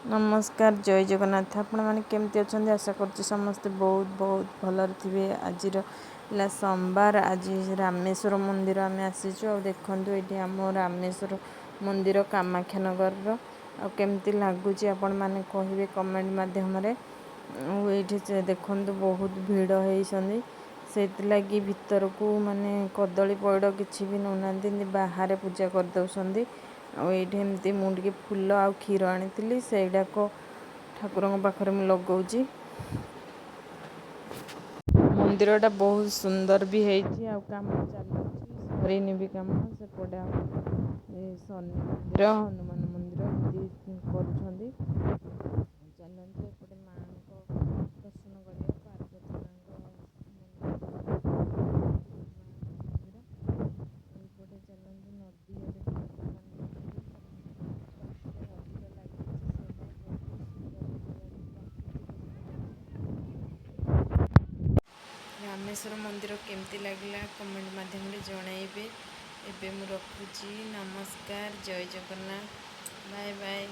ନମସ୍କାର, ଜୟ ଜଗନ୍ନାଥ। ଆପଣମାନେ କେମିତି ଅଛନ୍ତି? ଆଶା କରୁଛି ସମସ୍ତେ ବହୁତ ବହୁତ ଭଲରେ ଥିବେ। ଆଜିର ହେଲା ସୋମବାର। ଆଜି ରାମେଶ୍ୱର ମନ୍ଦିର ଆମେ ଆସିଛୁ। ଆଉ ଦେଖନ୍ତୁ, ଏଇଠି ଆମ ରାମେଶ୍ୱର ମନ୍ଦିର କାମାକ୍ଷାନଗରର। ଆଉ କେମିତି ଲାଗୁଛି, ଆପଣମାନେ କହିବେ କମେଣ୍ଟ ମାଧ୍ୟମରେ। ଆଉ ଏଇଠି ଦେଖନ୍ତୁ, ବହୁତ ଭିଡ଼ ହେଇଛନ୍ତି। ସେଇଥିଲାଗି ଭିତରକୁ ମାନେ କଦଳୀ ପଇଡ଼ କିଛି ବି ନେଉନାହାନ୍ତି, ଏମିତି ବାହାରେ ପୂଜା କରିଦେଉଛନ୍ତି। ଆଉ ଏଇଠି ଏମିତି ମୁଁ ଟିକେ ଫୁଲ ଆଉ କ୍ଷୀର ଆଣିଥିଲି, ସେଇଟାକ ଠାକୁରଙ୍କ ପାଖରେ ମୁଁ ଲଗାଉଛି। ମନ୍ଦିରଟା ବହୁତ ସୁନ୍ଦର ବି ହେଇଛି ଆଉ କାମ ଚାଲୁଛି, ସରିନି ବି କାମ। ସେପଟେ ଆଉ ଏ ଶନି ମନ୍ଦିର, ହନୁମାନ ମନ୍ଦିର ଏମିତି କରୁଛନ୍ତି। ଚାଲନ୍ତୁ, ଏପଟେ ମାଆଙ୍କ ଦର୍ଶନ କରିବା, ପାର୍ବତୀ ମାଆଙ୍କ ମନ୍ଦିର। ଏଇପଟେ ଚାଲନ୍ତୁ, ନଦୀ ଗୋଟେ ମାନେ ପାଖରେ ନଦୀଟା ଲାଗିଛି। ସେଇଟା ବହୁତ ସୁନ୍ଦର ଦେଖାଯାଉଛି, ପ୍ରାକୃତିକ ସୌନ୍ଦର୍ଯ୍ୟ। ରାମେଶ୍ୱର ମନ୍ଦିର କେମିତି ଲାଗିଲା, କମେଣ୍ଟ ମାଧ୍ୟମରେ ଜଣାଇବେ। ଏବେ ମୁଁ ରଖୁଛି। ନମସ୍କାର, ଜୟ ଜଗନ୍ନାଥ, ବାଏ ବାଏ।